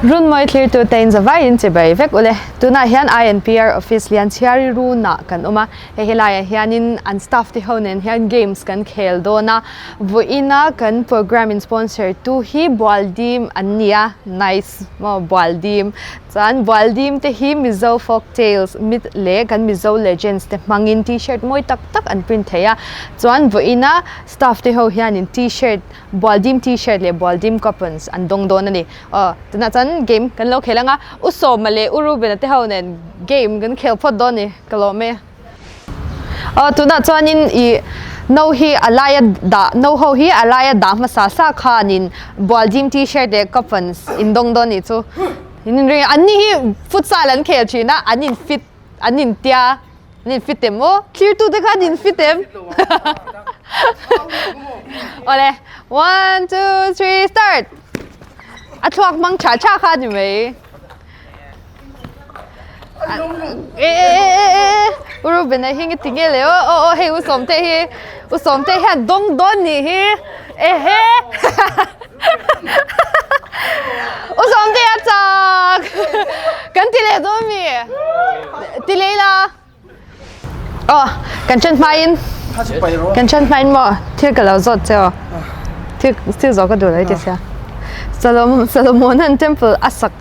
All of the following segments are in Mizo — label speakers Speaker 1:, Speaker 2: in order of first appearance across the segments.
Speaker 1: Runmawi thlirtute in zavai in chibai vek ule. Tunah hian INPR office lian Chhiari Runah kan awm a, hei helaiah hianin an staff te ho nen hian games kan khel dawn a. Vawiina kan programme in sponsor tu hi Bualdim an ni a, nice maw Bualdim. Chuan Bualdim te hi Mizo folk tales, myth leh kan Mizo legends te hmangin t-shirt mawi tak tak an print thei a. Chuan vawiina staff te ho hianin t-shirt Bualdim t-shirt leh Bualdim coupons an dawng dawn a ni. Aw, tunah chuan game kan lo khel ang a, U Sawma leh U Rubena te ho nen game kan khel phawt dawn a ni, ka lawm e. Aw, tunah chuanin ih no hi a laia dah, no ho hi a laia dah hmasa sa khanin Bualdim t-shirt leh coupons in dawng dawn a nih chu. In inring a, anni hi futsal an khel thin a, an in fit, an intia. An in fit em aw? Thirtute kha an in fit em? Awle, one, two, three, start! A thluak hmang tha tha kha ni mai. E e e e e U Ruben a hi nge ti nge le aw aw aw hei U Sawmte hi U Sawmte hian dawng dawn nih hi ehe U Sawmte a chak kan ti leh dawn mi ti leh ila aw kan ṭhen hmain kan ṭhen hmain maw thil ka lo zawt che aw thil thil zawh ka duh lo i ti sia Solomon Solomonan temple a sak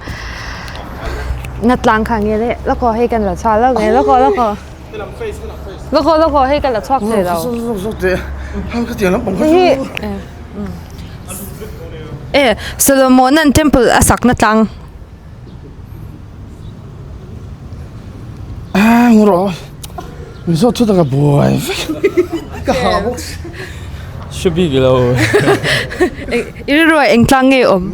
Speaker 1: na tlang kha nge le lawk aw hei kan la chhuak lawk nge lawk aw lawk aw lawk aw lawk aw hei kan la chhuak thei lo hei e Solomonan temple a sak na tlang. I rilruah eng tlang nge awm?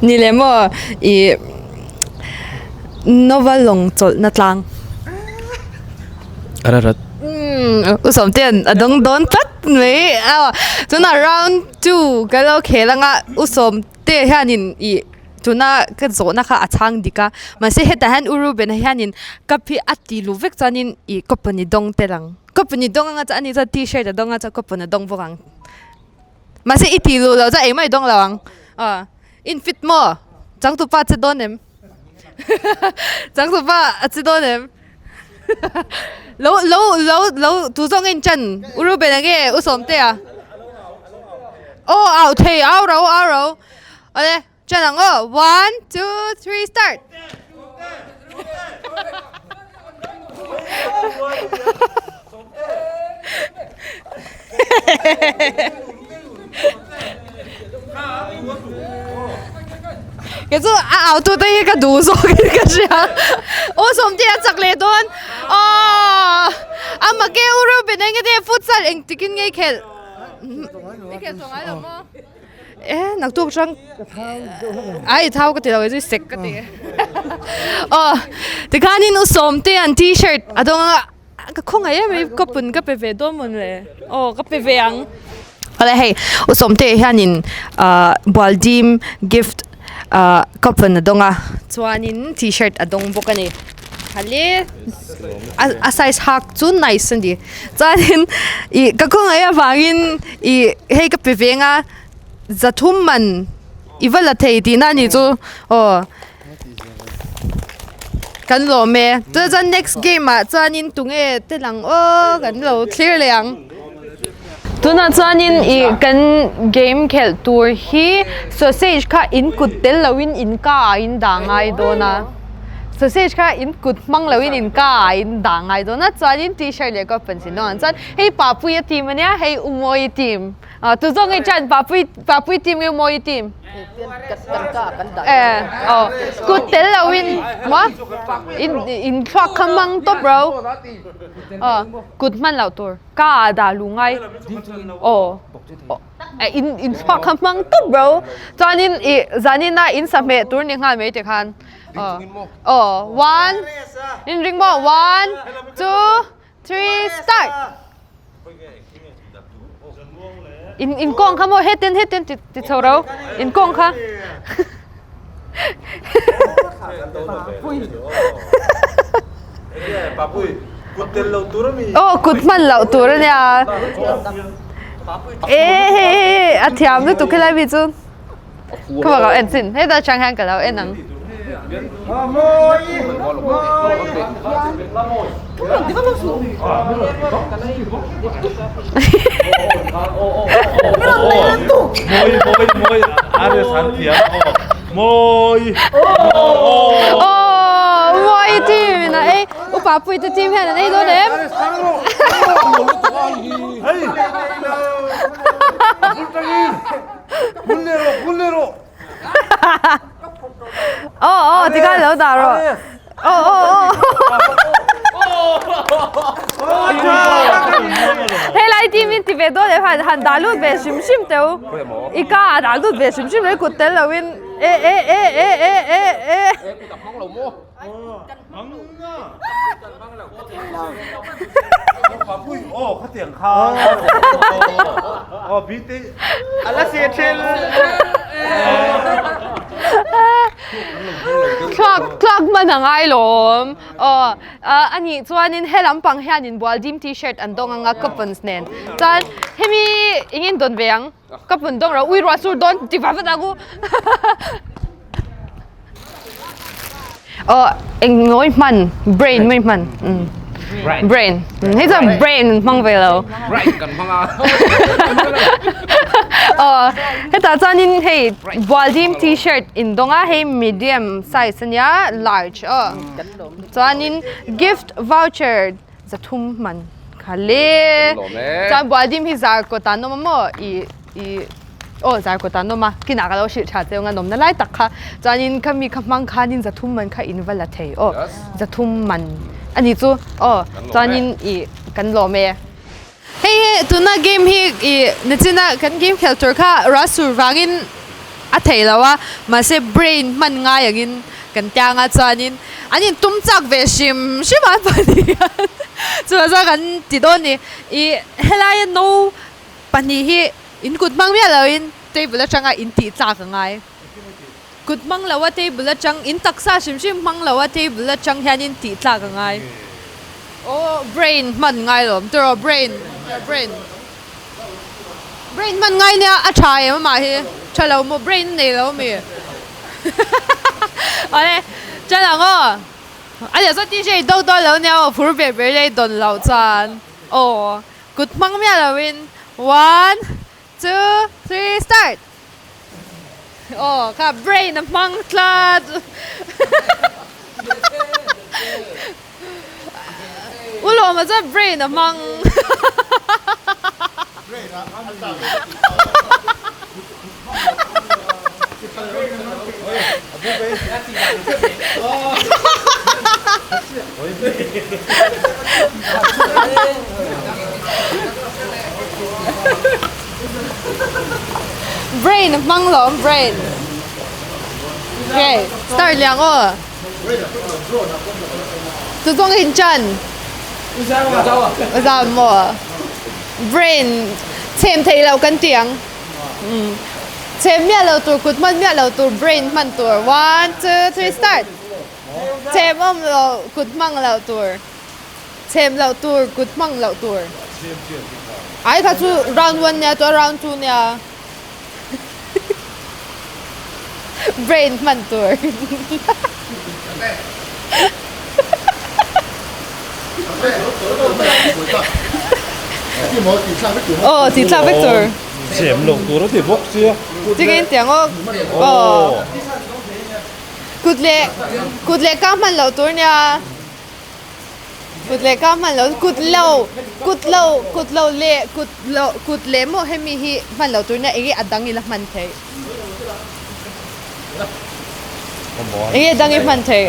Speaker 1: Ni leh maw i Nova lawng chawlhna tlang. U Sawmtea'n a dawng dawn tlat mai a tunah round two ka lo khel anga U Sawmtea hianin ih tuna ka zawhna kha a chhang dik a mahse hetah hian U Rubena hianin cup hi a ti luh vek chuanin ih company dawng tel ang company dawng anga chuan ani chuan t-shirt a dawng a chuan company dawng bawk ang mahse i ti luh loh chuan engmah i dawng lo ang aw in fit maw changtupa che dawn em changtupa a che dawn em. Lo lo lo lo tu zawng in chan u Ruben a nge u Sawmtea aw au thei au ro au ro awle chan ang aw one two three start. Kei chu a au tu te hi ka duh zawk in ka hria aw sawmte a chak leh dawn aw a make u Reuben eng nge te futsal engtik in nge i khelh i khelh tawh ngai lo maw e naktuk atang a i thau ka ti lo kei chu i sek ka ti aw tikhanin u sawmte an t-shirt a dawng a. Ka khawngaih em mai ka pun ka pe ve dawn mawn le aw ka pe ve ang. Awle hei u Sawmte hianin ah Bualdim gift ah coupon a dawng a chuanin t-shirt a dawng bawk a ni. Hale a size hak chu nice a ni chuanin ih ka khawngaih avangin ih hei ka pe ve ang a zathum man i va la thei tihna a nih chu aw. Kan lawm e. Chuan chuan next game ah chuanin tunge te lang aw kan lo thlir leh ang. Tunah chuanin ih kan game khelh tur hi sausage kha in kut tel loin in ka ah in dah ngai dawn a. Sausage kha in kut hmang loin in ka ah in dah ngai dawn a. Chuanin t-shirt leh kawr pawn sin dawn ang. Chuan hei Papuia team ania hei Umawi team. Ah tu zawng i chan Papui Papui team nge Umawi team? Eh oh kut tel lo in maw in in thluak kha hmang tawp ro aw kut hman loh tur ka ah dah luh ngai aw in in thluak kha hmang tawp ro chuanin ih zanin a in sahmeh tur ni nghal mai te khan aw aw one in ring maw one two three start in in kawng kha maw hetin hetin ti ti chho ro in kawng kha
Speaker 2: Kut tel lo tur a mi.
Speaker 1: Aw kut hman loh tur a nia. E hei hei hei a thiam lutuk helai mi chu. Ka lo en chin heta atang hian ka lo en ang. Aw mawi team in a ei upa pui te team hian an ei dawn em? Aw aw tikhan lo dah rawh aw aw aw helai team in ti ve dawn em han han dah lut ve hrim hrim teh u i ka ah dah lut ve hrim hrim mai kut tel lo in e e e e e e e. Thluak thluak hman a ngai lawm aw a nih chuanin he lampang hianin bualdim t-shirt an dawng anga coupons nen chuan hemi engin dawn ve ang. Ka pun dawng ro ui ruah sur dawn ti va vat ang u. Aw eng ngawi hman brain mai hman. Brain. Hei chuan brain hmang ve lo.
Speaker 3: Brain kan hmang a.
Speaker 1: Aw hetah chuanin hei Bualdim t-shirt in dawng a hei medium size ania large aw. Chuanin gift voucher Zathum hman kha le. Chuan Bualdim hi Zarkawt ah an awm a maw i i aw Zarkawt ah an awm a kinah ka lo hrilh tha che ang a nawmna lai tak kha chuanin khami kha hmang khanin zathum man kha in va la thei aw zathum man a ni chu aw chuanin i kan lawm e. Hei hi tuna game hi i nichina kan game khelh tur kha ruah sur vangin a theih loh a mahse brain hman ngai angin kan tiang a chuanin an in tum chak ve hrim hrim a pahnih hian chuvang chuan kan ti dawn a ni ih helaia no pahnih hi in kut hmang miah loin table atanga in tih tlak a ngai kut hmang loa table atang in taksa hrim hrim hmang loa table atang hianin tih tlak a ngai aw brain hman ngai lo tiraw brain brain. Brain hman ngai nia a tha em amah hi tha lo maw brain a nei lo ami awle chuan ang aw a leh chuan t-shirt i dawk dawn lo nia aw phur ber ber ila i dawn loh chuan aw kut hmang miah lo in one two three start aw kha brain a hmang tlat. U Lawma chuan brain a hmang. Brain a hmang lawm brain. Okay, start liang aw. Chu zawng in chan. Zam maw? Brain chhem thei lo kan ti ang. Chhem miah lo tur, kut hman miah lo tur, brain hman tur. One, two, three, start. Chhem awm lo, kut hmang lo tur. Chhem loh tur, kut hmang loh tur. Ai kha chu round one nia chuan round two nia. Brain hman tur. Aw tih thlak vek tur.
Speaker 2: Chhem loh tur a ti bawk sia.
Speaker 1: Chicken tiang aw. Aw. Kut leh kut leh ka hman loh tur nia. Kut leh ka hman lo kut lo kut lo kut lo leh kut lo kut leh maw hemi hi hman lo tur nia enge a dang ila hman theih enge a dang i hman theih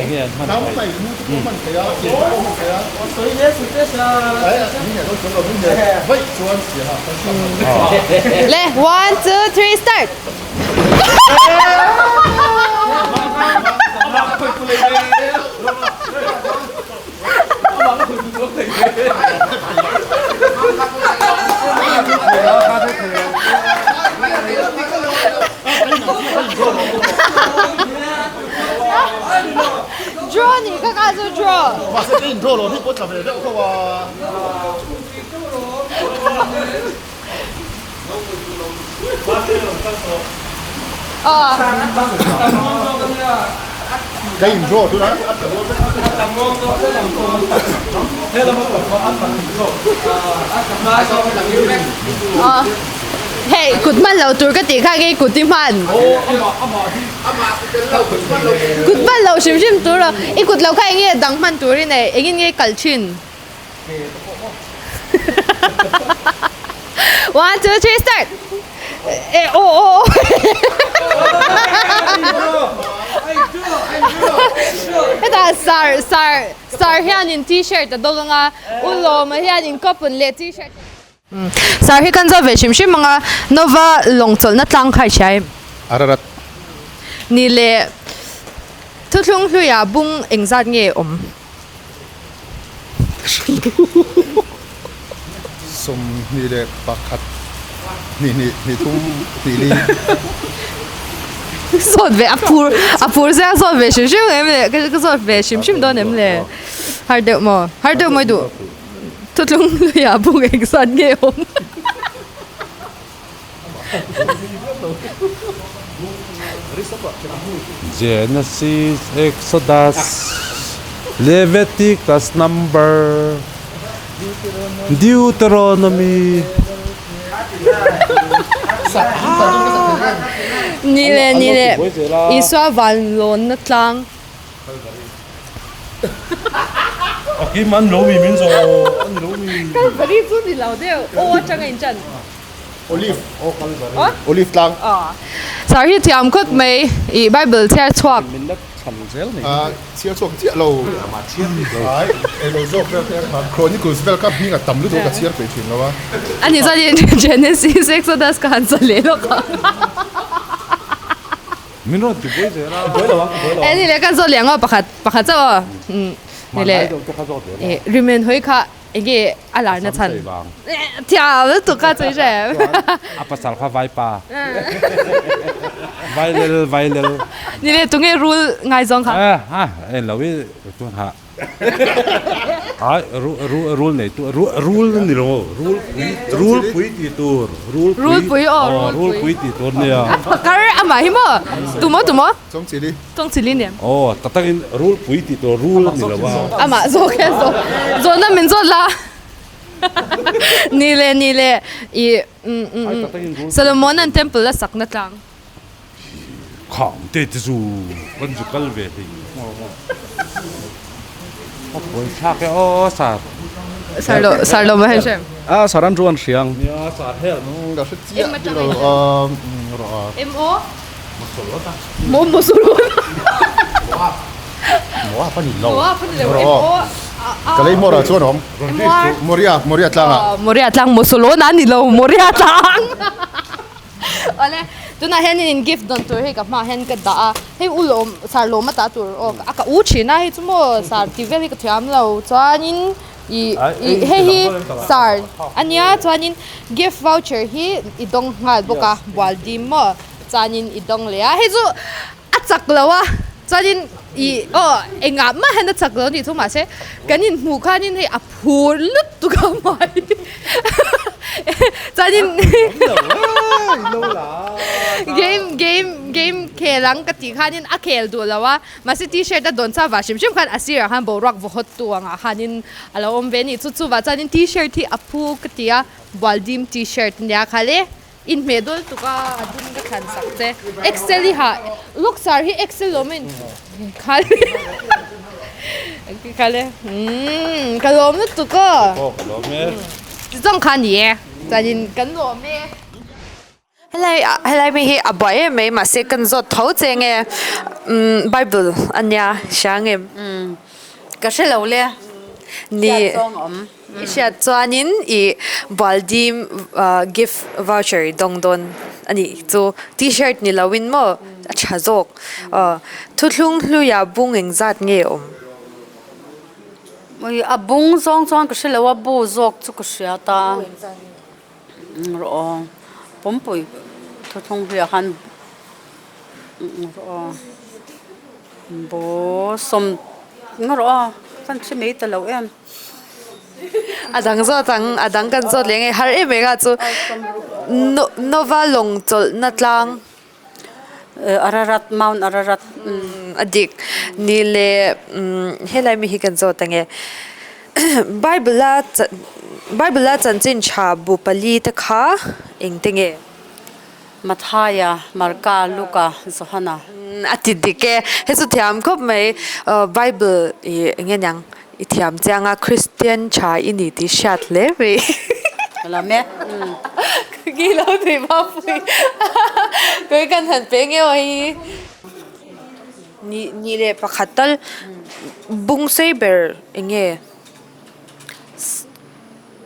Speaker 1: le one two three start. Draw nih kha ka chu draw.
Speaker 3: Mahse ka indraw lo hi pawh tla ve deuh tho a. Ka indraw tuna a tla dawn vek.
Speaker 1: Hei kut hman lo tur ka tih kha nge kut i hman? Kut hman lo hrim hrim tur a, i kut lo kha eng nge dang hman tur i nei, engin nge i kal thin? One two three start! Eh aw aw aw Hetah sar sar sar hianin t-shirt a dawng anga u Lawma hianin coupon leh t-shirt Sar hi kan zawt ve hrim hrim ang a, Nova lawng chawlhna tlang kha i hria em?
Speaker 3: Ararat.
Speaker 1: Ni leh thuthlung hluiah bung engzat nge awm?
Speaker 3: 21, hnih hnih, hnih thum, hnih li.
Speaker 1: Zawt ve a phur a phur zia zawt ve hrim hrim em le ka zawt ve hrim hrim dawn em le? Har deuh maw? Har deuh mawi duh. Thutlung hluiah bung engzat nge awm?
Speaker 2: Genesis, Exodus, Leviticus, Number, Deuteronomy.
Speaker 1: Ni le ni le Isua van lawnna tlang.
Speaker 2: A kim an lo mi min zawh an lo mi.
Speaker 1: Kalvari chu ni lo deuh aw atanga in chan.
Speaker 3: Olive Olive tlang.
Speaker 1: Sir hi thiam khawp mai i Bible chhiar chhuak.
Speaker 2: Min la chhan zel nei.
Speaker 3: Chhiar chhuak chiah lo. Ai elo zawk vel te kha Chronicles vel kha hming a tam lutuk ka chhiar peih thin lo a.
Speaker 1: Ani chuan Genesis Exodus ka han sa leh lawk ang.
Speaker 2: Min rawn ti buai zel a. Buai lo ang, buai lo ang.
Speaker 1: E ni le kan zawt leh ang aw pakhat, pakhat chauh aw. Ni le. E rimen hawi kha enge a lar na chhan. Thiam lutuk kha chui hre.
Speaker 2: A pasal kha vaipa. Vailel vailel.
Speaker 1: Ni le tunge rul ngai zawng kha.
Speaker 2: E ha en lo i chuan ha. Ai rul nei tu rul ni lo rul pui rul pui ti tur rul pui
Speaker 1: rul pui aw
Speaker 2: rul pui ti tur nia
Speaker 1: phakar amah hi maw tumaw tumaw
Speaker 3: Chawngchili
Speaker 1: Chawngchili nen
Speaker 2: aw tak takin rul pui ti tur rul ni lo a
Speaker 1: amah zawk hian zawk zawhna min zawt la ni le ni le i Solomon an temple a sakna tlang.
Speaker 2: Khang te te chu kan zu kal ve thei a buai thlak e aw sar.
Speaker 1: Sar lo sar lo ma hei hrem.
Speaker 4: A sar an ruan hriang.
Speaker 2: Nia sar hel.
Speaker 3: Ka hre chiah ti lo a rawh a.
Speaker 1: M O Mo mo su lo.
Speaker 3: Mo a pa ni lo.
Speaker 1: Mo a pa ni lo M O
Speaker 3: Ka lei mora chuan awm. Moria Moria tlang ah.
Speaker 1: Moria tlang mo su lo na ni lo Moria tlang. Awle, tunah hianin in gift dawn tur hei ka hmaah hian ka dah a, hei u lawm sar lawm a ta tur aw a ka u thin a hei chu maw sar tih vel hi ka thiam lo chuanin ih ih hei hi sar a nia chuanin gift voucher hi i dawng nghal bawk a bual dim maw chuanin i dawng leh a hei chu a chak lo a chuanin ih aw engah mah hian a chak lo a nih chu mahse kan inhmuh khanin hei a phur lutuk a mai chuanin game game game khel ang ka tih khanin a khel duh lo a mahse t-shirt a dawn chauh vah hrim hrim khan a sirah khan boruak vaw hawt tu angah khanin a lo awm ve a ni chu chuvah chuanin t-shirt hi a phu ka ti a bualdim t-shirt ania kha le. Inhmeh dawl tuk a a dum ka thlan sak che. Excel i hah Luxar hi Excel awm in khal khal e umm ka lawm lutuk aw.
Speaker 2: Aw ka lawm e.
Speaker 1: Ti zawng kha ni e chuanin kan lawm e. Helai helai mi hi a buai em mai mahse kan zawt tho che nge umm bible ania hria ngem.
Speaker 5: Umm ka hre lo le.
Speaker 1: Ni.
Speaker 5: Hriat zawng a awm.
Speaker 1: I hriat chuanin i Baldim gift voucher i dawng dawn a nih chu. T-shirt ni loin maw a tha zawk. Thuthlung hluiah bung engzat nge awm?
Speaker 5: Ui a bung zawng chuan ka hre lo a, bu zawk chu ka hria ta. Rawh aw, pumpui thuthlung hluiah khan rawh aw, bu sawm rawh aw. Kan hre mai ta lo em.
Speaker 1: A dang zawt ang, a dang kan zawt leh nge har em em a chu Nova lawng chawlhna tlang.
Speaker 5: Ararat, Mount Ararat.
Speaker 1: A dik. Ni leh helai mi hi kan zawt ange. Bible a Bible a chanchin tha bu pali te kha engte nge?
Speaker 5: Mathaia, Marka, Luka, Johana.
Speaker 1: A ti dik e. Hei chu thiam khawp mai. Bible i eng nge niang i thiam chiang a, Christian tha i ni tih hriat hle mai.
Speaker 5: Ka lam e.
Speaker 1: Ki lo tui mapui. Kei kan han pe nge aw hei. Ni ni leh pakhat tal bung sei ber eng nge?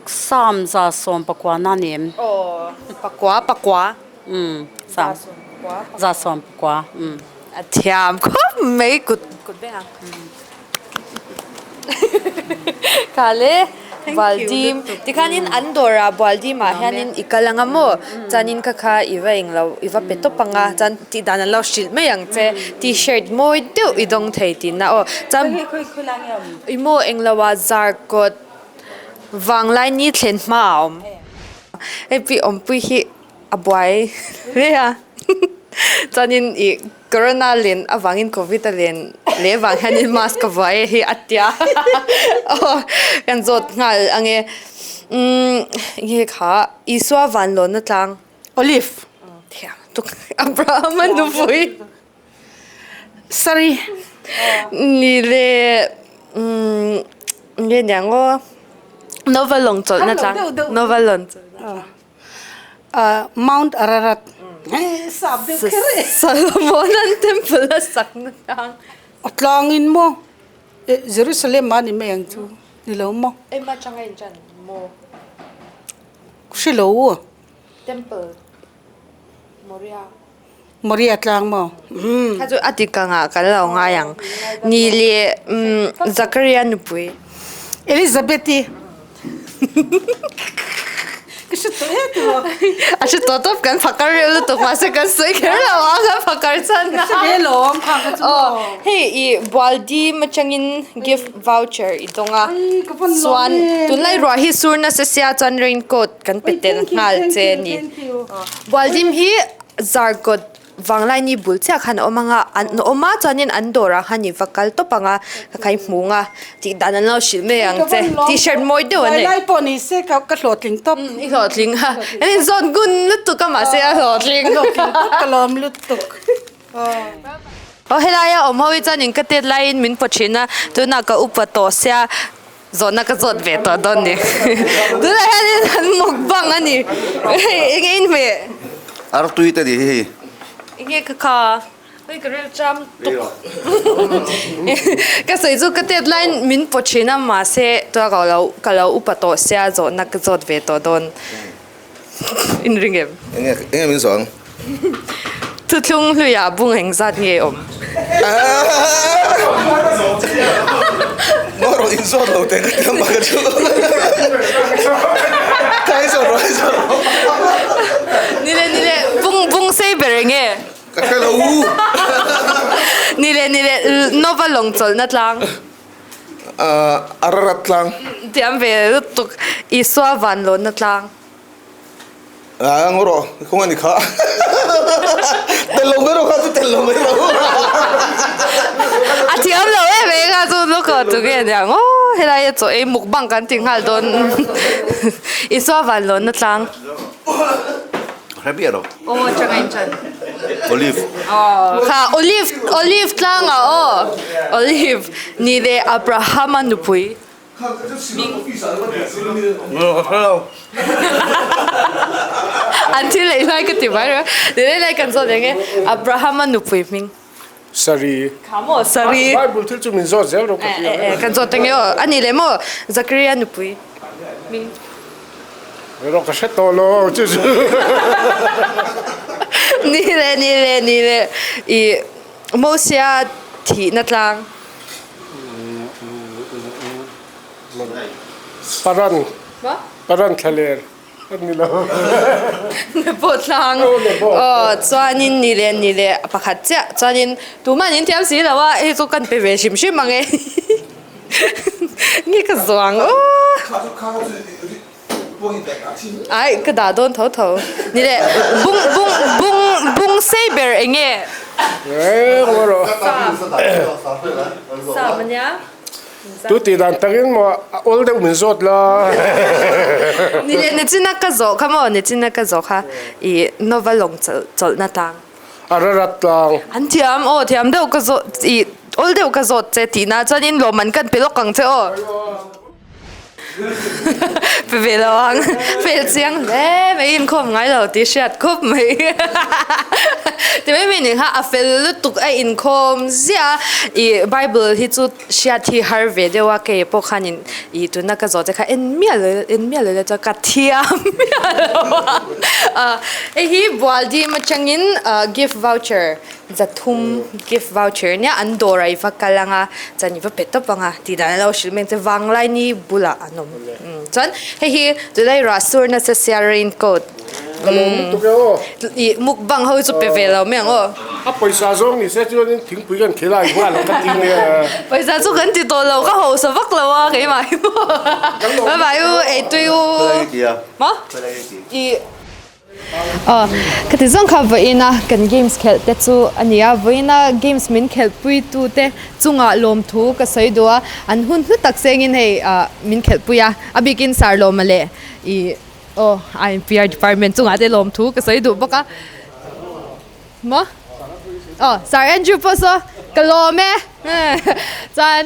Speaker 5: Psalm 119 na ni em?
Speaker 1: Aw, pakua, pakua.
Speaker 5: Umm, Psalm 119, umm.
Speaker 1: A thiam khawp mai kut kut beng ang. Kha le, Bualdim, tikhanin an dawrah Bualdimah hianin i kal anga maw? Chuanin kha kha i va englo, i va pe tawp anga, chuan tih dan an lo hrilh mai ang che, t-shirt mawi deuh i dawng thei tihna aw. Chuan i maw engloah zarkawt Vanglai ni thlen hma a awm. Hei pi awmpui hi a buai hle a, chuanin ih corona len avangin covid a len leh avang hianin mask a buai hi a tia aw kan zawt nghal ange umm nge kha Isua vanlawnna tlang
Speaker 4: Olive
Speaker 1: thiam tuk Abraham a nupui.
Speaker 4: Sorry.
Speaker 1: Ni le umm nge niang aw Nova lawng chawlhna tlang Nova lawng chawlhna tlang
Speaker 4: Ah Mount Ararat
Speaker 1: Solomon-an temple a sakna tlang
Speaker 4: A tlangin maw Jerusalem ah ni mai ang chu ni lo maw
Speaker 1: Ema changa in chan maw
Speaker 4: Hre lo
Speaker 1: Temple Moria
Speaker 4: Moria tlang maw?
Speaker 1: Kha chu a dik angah kan lo ngai ang. Ni leh Zakaria nupui.
Speaker 4: Elizabeth-i. Ka hre tawh e tiraw?
Speaker 1: A hre tawh tawp kan phakar reuh lutuk mahse kan sawi kher lo a kan phakar chhan a.
Speaker 4: Ka hre ve lawm khang kha chu maw.
Speaker 1: Hei i Bualdim atangin gift voucher i dawng a. Chuan tunlai ruah hi sur nasa sia chuan raincoat kan pe tel nghal che a ni. Bualdim hi Zarkawt Vanglaini bul chiah khan a awm ang a, an awm a chuanin an dawrah khan i va kal tawp ang a, ka khai hmung a, tih dan an lo hrilh mai ang che, t-shirt mawi deuh an nei.
Speaker 4: Lai pawh ni se ka ka hlawhtling tawp.
Speaker 1: I hlawhtling a, an inzawn gun lutuk a mahse a hlawhtling.
Speaker 4: Ka hlawhtling tawp, ka lawm lutuk.
Speaker 1: Aw helaia awm ho hi chuanin ka tet laiin min pawt thin a, tunah ka upa tawh sia. Zawhna ka zawt ve tawh dawn ni. Tunah hianin an mukbang a ni. Hei enge in hmeh?
Speaker 6: Artui te ni hi hei.
Speaker 1: Enge ka kha? Hei ka rel cham tuk. Ka sawi chu ka tet laiin min pawt thin a mahse tunah ka lo ka lo upa tawh sia zawhna ka zawt ve tawh dawn. In ring em?
Speaker 6: Enge enge min zawh ang?
Speaker 1: Thuthlung hluiah bung engzat nge awm?
Speaker 6: Maw rawh in zawt lo teh ka ti ang ka chu. Kai zawt rawh kai zawt rawh.
Speaker 1: Ni le ni le bung bung sei ber enge?
Speaker 6: Ka hre lo u.
Speaker 1: Ni le ni le Nova lawng chawlhna tlang.
Speaker 6: Ararat tlang.
Speaker 1: Tiam ve lutuk Isua van lawnna tlang.
Speaker 6: A ngaw rawh kawng a ni kha. Tel lo mai rawh kha chu tel lo mai rawh.
Speaker 1: A thiam lo em em kha chu lawk aw tu nge nia ngaw helai a chaw ei mukbang kan ti nghal dawn Isua van lawnna tlang.
Speaker 6: Hre biah lo.
Speaker 1: Aw chang a inchan.
Speaker 6: Olive.
Speaker 1: Aw kha olive olive tlang ah aw olive ni leh Abraham a nupui. An thil ei lai ka ti mai reng ni leh lai kan zawt eng e Abraham a nupui hming.
Speaker 3: Sari.
Speaker 1: Kha maw Sari.
Speaker 3: Bible thil chu min zawt zel rawh ka ti ang.
Speaker 1: Kan zawt eng e aw a ni leh maw Zakaria nupui hming.
Speaker 3: Rawh ka hre tawh lo chu chu.
Speaker 1: Ni leh ni leh ni leh i Mosia thihna tlang.
Speaker 3: Paran Paran thlaler a ni lo.
Speaker 1: Nebo tlang aw chuanin ni leh ni leh pakhat chiah chuanin tumah an inthiam si lo a hei chu kan pe ve hrim hrim ang e. Nge ka zuang aw. Ai ka dah dawn tho tho. Ni le bung bung bung bung sei ber enge? Sam ania.
Speaker 7: Tu tih dan takin maw a awl deuh min zawt la.
Speaker 1: Ni le nichina ka zawh kha maw nichina ka zawh kha i Nova lawng chawlhna tlang.
Speaker 7: A rarat tlang.
Speaker 1: An thiam aw thiam deuh ka zawt i awl deuh ka zawt che tihna chuanin lawmman kan pe lawk ang che aw. Pe ve lo ang fel chiang hle mai inkhawm ngai lo tih hriat khawp mai ti mai mai nih kha a fel lutuk a inkhawm ziah a ih bible hi chu hriat hi har ve deuh a kei pawh khanin ih tuna ka zawh te kha en miah lo en miah lo ila chuan ka thiam miah lo a hei hi bualdim atangin gift voucher Zathum gift voucher nia an dawr a i va kal ang a chuan i va pe tawp ang a tih dan a lo hrilh mai ang che Vanglaini bulah an awm chuan hei hi tunlai ruah sur nasa sia rain coat ih mukbang ho chu pe ve lo mai ang aw.
Speaker 7: A pawisa zawng ni se chuanin thingpui kan khel a i nghal ang ka ti nia.
Speaker 1: Pawisa chu kan ti tawh lo ka hausa vak lo a keimah hi maw bye bye u eitui u maw ih. Aw, ka ti zawng kha vawiina kan games khelh te chu a ni a, vawiina games min khelh pui tu te chungah lawmthu ka sawi duh a, an hun hlu tak chengin hei ah min khelh pui a, a bikin Sarlawma leh ih aw INPR department chungah te lawmthu ka sawi duh bawk a. Maw? Aw, Sir Andrew pawh saw ka lawm e. Chuan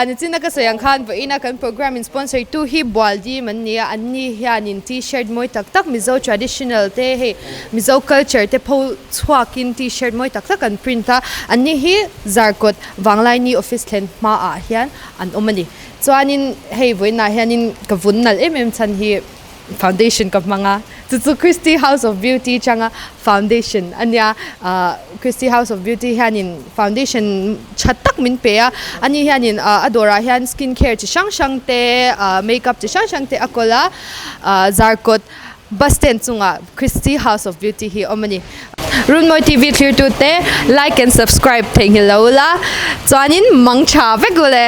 Speaker 1: nichina ka sawi ang khan vawiina kan program in sponsor tu hi Bualdim an ni a, an ni hianin t-shirt mawi tak tak Mizo traditional te hei Mizo culture te pho chhuakin t-shirt mawi tak tak an print a, an ni hi Zarkawt Vanglaini office thlen hmaah hian an awm a ni. Chuanin hei vawiinah hianin ka vun nalh em em chhan hi Foundation ka hmang a, chu chu Christy House of Beauty changa foundation a nia. Ahh Christy House of Beauty hianin foundation tha tak min pe a, ani hianin ah a dawrah hian skin care chi hrang hrang te ah makeup chi hrang hrang te a kawl a, ah Zarkawt bus stand chungah Christy House of Beauty hi a awm a ni. Runmawi TV thlir tute like and subscribe theihnghilh lo ula, chuanin mang tha vek u le.